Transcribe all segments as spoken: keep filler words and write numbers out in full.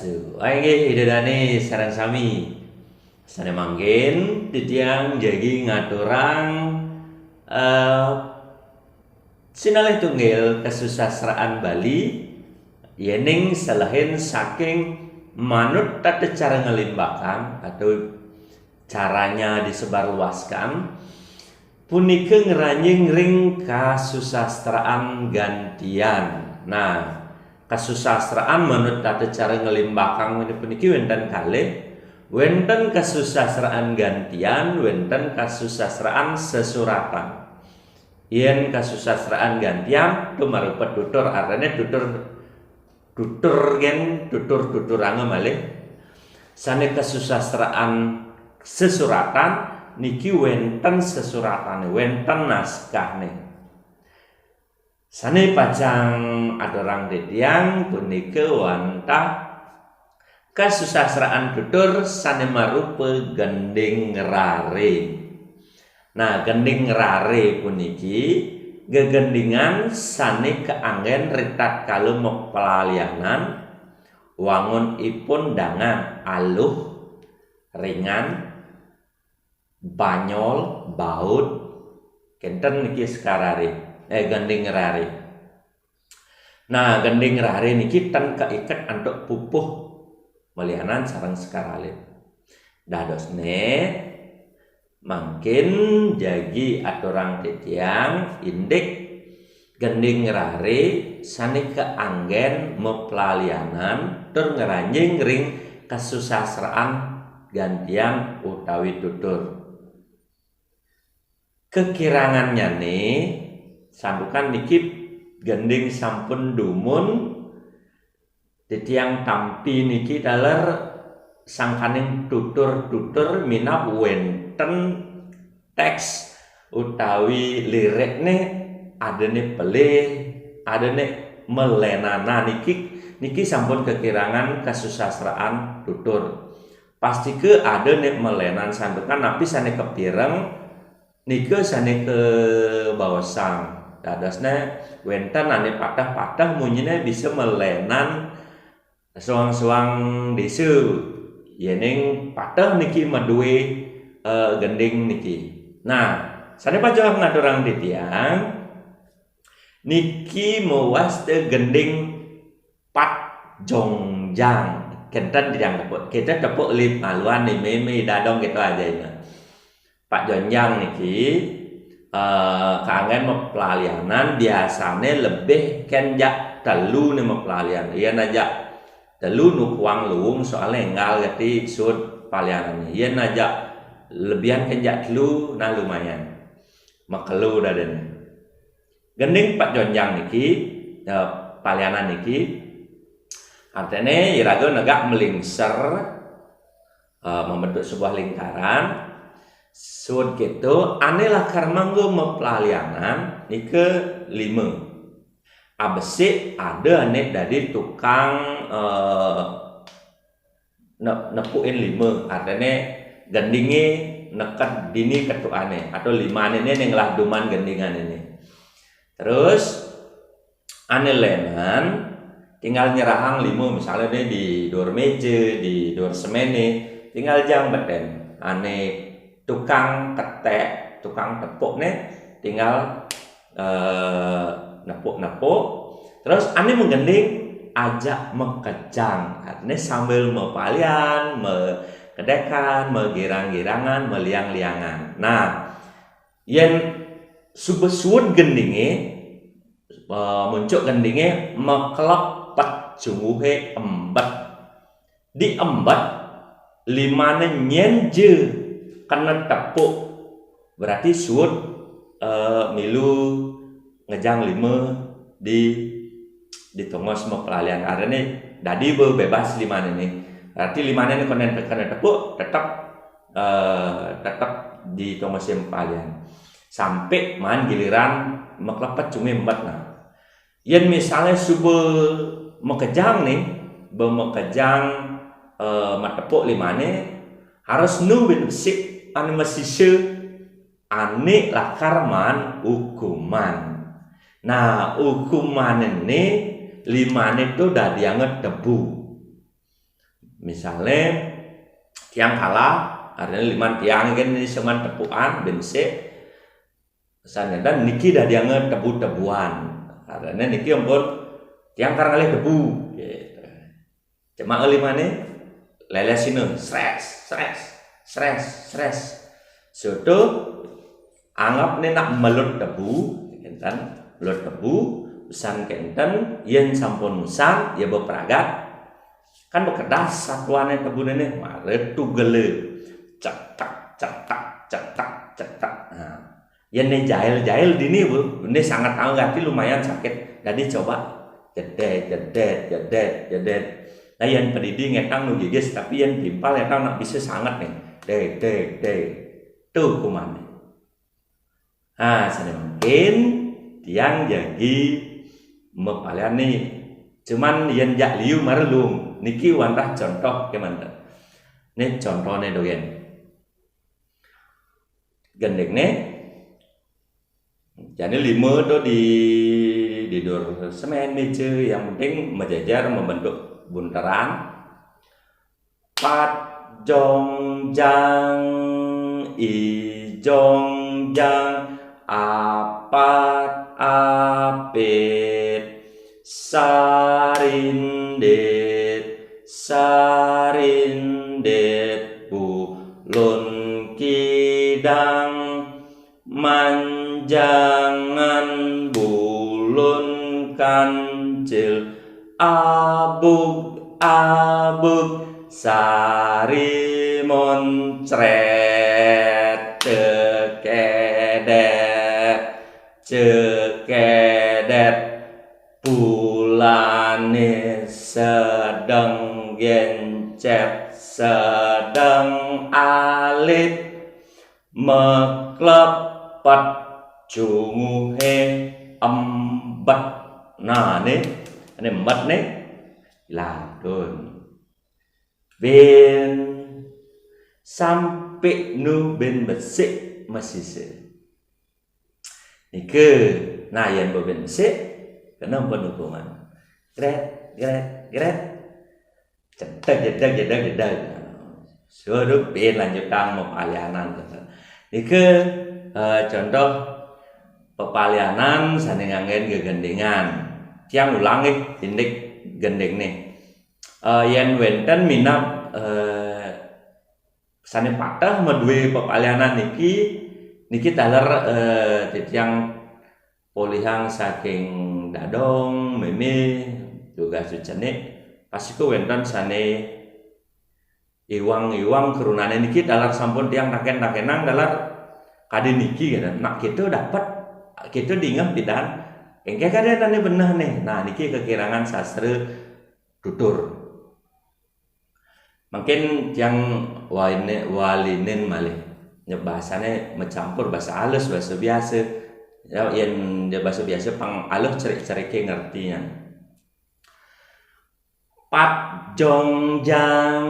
Inggih, Ida Dane sareng sami. Sane mangkin titiang jagi ngaturang eh, sinalih tunggil kasusastraan Bali, yening salehin saking manut tata cara ngelimbakang atau caranya disebarluaskan, punika ngranjing ring kasusastraan gantian. Nah, kasusastraan manut tata cara ngelimbakang puniki wenten kalih, wenten kasusastraan gantian, wenten kasusastraan sesuratan. Yen kasusastraan gantian, tumarupa tutur, artine tutur, tutur gen, tutur-tuturanga malih. Sane kasusastraan sesuratan niki wenten sesuratane, wenten naskahne. Sane pacang aturang titiang punika wantah kasusastraan tutur sane marupa gending rare. Nah, gending rare puniki gegendingan sane kaanggen ritatkala maplalianan, wangunipun dangan aluh, ringan, banyol, baud, kenten niki sekar rare, eh, gending rare. Nah, gending rare niki ten kaiket antuk pupuh malianan sareng sekar alit. Dadosne, mangkin jagi aturang titiang indik gending rare sane kaanggen maplalianan tur ngranjing ring kasusastraan gantian utawi tutur. Kekirangannyane, santukan niki gending sampun dumun, titiang tampi niki taler sangkaning tutur-tutur minab wenten teks utawi lirikne adane pelih, adane melenan. Nah, niki, niki sampun kekirangan kasusastraan tutur. Pastika adane melenan santukan napi sane kapireng nika sane kabaosang. Dadosne wenten ane pateh-pateh munyine bisa melenan soang-soang desa. Yening pateh niki madue, eh, gending niki. Nah, sane pacang ngaturang titiang niki mawasta gending pat jonjang. Kenten titiang tepuk. Kita tepuk lip maluan ni meme dadong gitu aja ini. Pat jonjang niki, eh, kanggen maplalianan biasane lebih ken jak telu ne maplalian. Yen ajak telu nu kuang luung soalne enggal gati sud palianane. Yen ajak lebihan ken jak telu nah lumayan. Makelo dadane. Gending pat jonjang niki, eh, palianan niki, artine iraga negak melingser, eh, membentuk sebuah lingkaran. Sud gitu, ane lakar mangga maplalianan nika lima. Abesik ada ane dadi tukang, eh, ne-, nepukin lima, artine gendinge neked dini ketukane atau limane ne ngelah duman gendingane ne. Terus ane lenan tinggal nyerahang lima, misalnya ne di duur meja, di duur semene, tinggal jang beten. Ane tukang ketek, tukang tepuk ne tinggal, eh, nepuk-nepuk. Terus ane menggending ajak makejang. Artine sambil mapalian, makedekan, magirang-girangan, maliang-liangan. Nah, yen suba suud gendinge, eh, muncuk gendinge maklepet jungguhe embet. Di embet limane nyen ja kena tepuk. Berarti suud, eh, milu ngejang lima di, di tongos maplalian. Artine dadi bebas limane ne. Berarti limane ne kena, kena tepuk tetep, eh, tetep di tongos maplalian. Sampai maan giliran maklepet jungguhe embet nah. Yen misalnya suba makejang ne, ba makejang, eh, matepuk limane, harus nu bin besik ane masisa ane lakar maan hukuman. Nah, hukumane ne limane to dadianga tebu. Misalnya tiang kalah, artinya liman tiang kan ini seman tepuan, bensik. Pesan ngenten niki dadianga tebu-tebuan. Artinya niki ampun tiang kar ngalih tebu. Gitu. Cuma limane lelesina, sres, sres, sres, sres. Sutu anggap ni nak melut tebu, kenten, melut tebu, pesan kenten, yen sampun musan, ya bepragat. Kan bekedas satuane tebu nene, mara tugele. Cetak, cetak, cetak, cetak. Nah, yen ne jail-jail dini, Bu, ne sanget anget ati lumayan sakit. Dadi coba jedet, jedet, jedet, jedet. Nah, yen padidi ngetang nu gigis, tapi yen timpal ngetang nak bisa sanget nih. Deg, deg, deg. Tuh kumane. Ah, sane mungkin tiang jagi mapalian nih. Cuman yen jak liu mara luung. Niki wantah contoh kemanten. Nih contohne dogen. Gendingne. Jane lima to di, di dur semen meja, yang penting majejer membentuk bunteran. Pat jong jang, i jong jang, apat apit, sarindit, sarindit, bulun kidang, manjangan bulun kancil, abug-abug sari moncret, cekedet, cekedet, bulane sedeng gencet, sedeng alit, meklepet, junguhe embet. Nah, ne, ne embet ne. Lantun. Bin sampe nu bin besik masise. Nike, nah, yen bo bin besik, kena pun hukuman. Gret, gret, gret. Cetek, jedeg, jedeg, jedeg. Suruh bin lanjutang mapalianan. Nike, eh, contoh pepalianan sane nganggen gegendingan. Tiang ulang nggih, indik gendingne. Eh, yen wenten minab, eh, sane pateh madue pepalianan niki, niki taler, eh, titiang polihang saking dadong, meme, juga sucenik, pasika wenten sane iwang-iwang kerunane niki taler sampun tiang taken-takenang taler kadi niki, kenten. Nak kita dapet, kita dingeh pidan, engke kadi ane beneh ne. Nah, niki kekirangan sastra tutur. Mungkin tiang waine-, walinen malih. Nyep bahasane macampur, bahasa alus, bahasa biasa. Ya, yen ya bahasa biasa pang alus cerik-cerike ngerti nyan. Pat jong jang,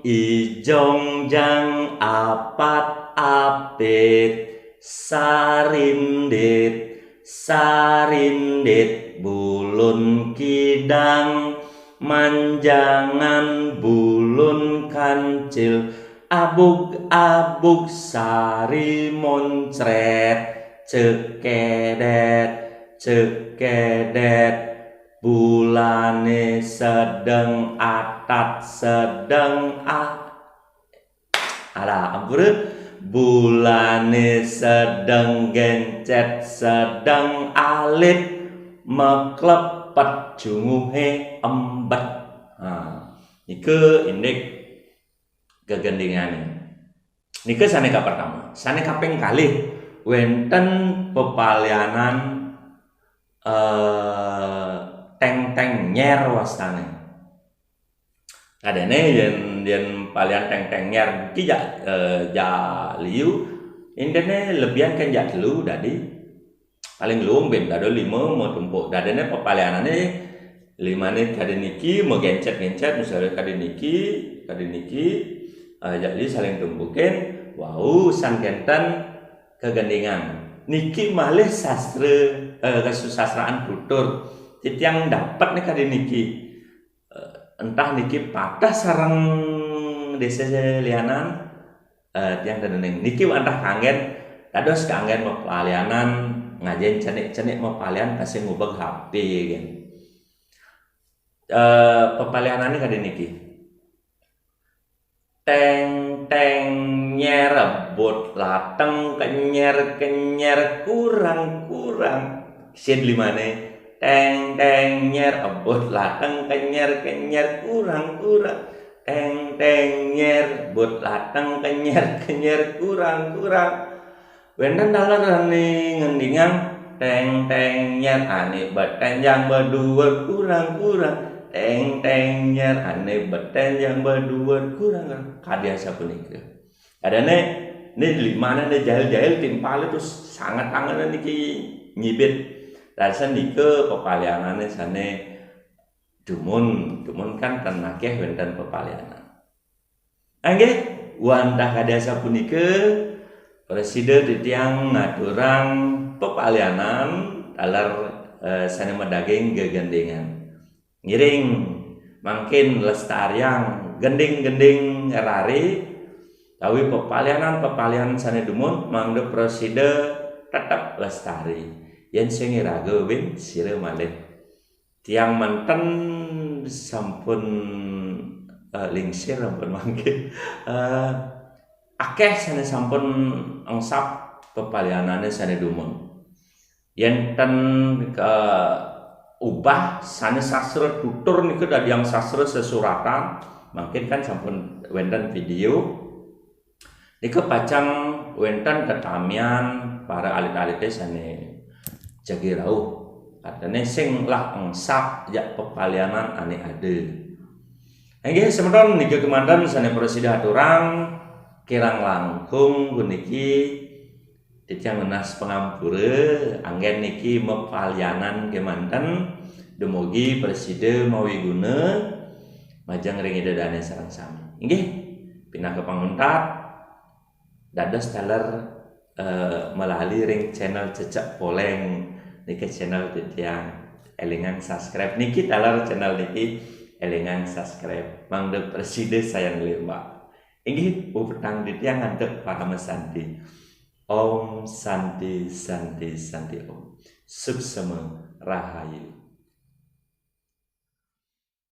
i jong jang, apat apit, sarindit, sarindit, bulun kidang, manjangan bulun kancil, abug-abug sari moncret, cekedet, cekedet, bulane sedeng atat, sedeng a-, alah, ampura, bulane sedeng gencet, sedeng alit, meklepet, junguhe embet. Nah, nika indik gegendingane. Nika sane kapertama. Sane kaping kalih, wenten pepalianan, eh, teng-teng nyer wastane. Dadene yen, yen palian teng-teng nyer ki jak, eh, jak liu, indene lebihan kan jak telu dadi. Paling luung ben dado lima matumpuk. Dadene pepalianane limane kadi niki, magencet-gencet, misalnya kadi niki, kadi niki, eh, jak liu saling tumpukin, wau san kenten kegendingan. Niki malih sastra, eh, kesusastraan tutur. Titiang dapet nih kadi niki. Eh, entah niki pateh sareng désa lianan, eh, tiang ten uning. Niki wantah kanggen, dados kanggen pepalianan ngajen cenik-cenik pepalian kasih ngubeg H P kan. Eh, pepalianane kadi niki. Teng teng nyer, ebut lateng, kenyer kenyer, kurang kurang. Sid limane. Teng teng nyer, ebut lateng, kenyer kenyer, kurang kurang. Teng teng nyer, ebut lateng, kenyer kenyer, kurang kurang. Wenten taler ane ngendingang, teng teng nyer, ane beten jang beduet, kurang kurang. Teng teng nyer, ane beten jang beduet, kurang kurang. Kadi asapunika. Adane ne limane ne jahil-jahil timpale terus sanget angene niki nyibit. Dados nika pepalianane sane dumun, dumun kan ten akeh wenten pepalianan. Inggih, wantah kadi asapunika, prasida titiang ngaturang pepalianan taler, eh, sane madaging gegendingan. Ngiring mangkin lestariang gending-gending rare, tawi pepalianan-pepalianan sane dumun mangda prasida tetep lestari. Yen sing iraga win sira malih. Tiang manten sampun, eh, lingsir ampun mangkin. Eh, akeh sane sampun engsap pepalianane sane dumun. Yen ten ke ubah sane sastra tutur nika dadiang sastra sesuratan, mangkin kan sampun wenten video. Nika pacang wenten tetamian para alit-alite sane jagi rauh. Katene sing lah engsap jak pepalianan ane ada. Inggih semeton nika kemanten sane prasida aturang kirang langkung puniki titiang nunas pangampura anggen niki mapalianan kemanten dumugi prasida mawiguna majeng ring Ida Dane sareng sami. Inggih pinaka panguntat dados taler, eh, malali ring channel Cecek Poleng niki channel titiang elingang subscribe niki taler channel niki elingang subscribe mangda prasida sayan lembak. Inggih puputang titiang antuk parama santi. Om Santi Santi Santi Om. Suksema Rahayu.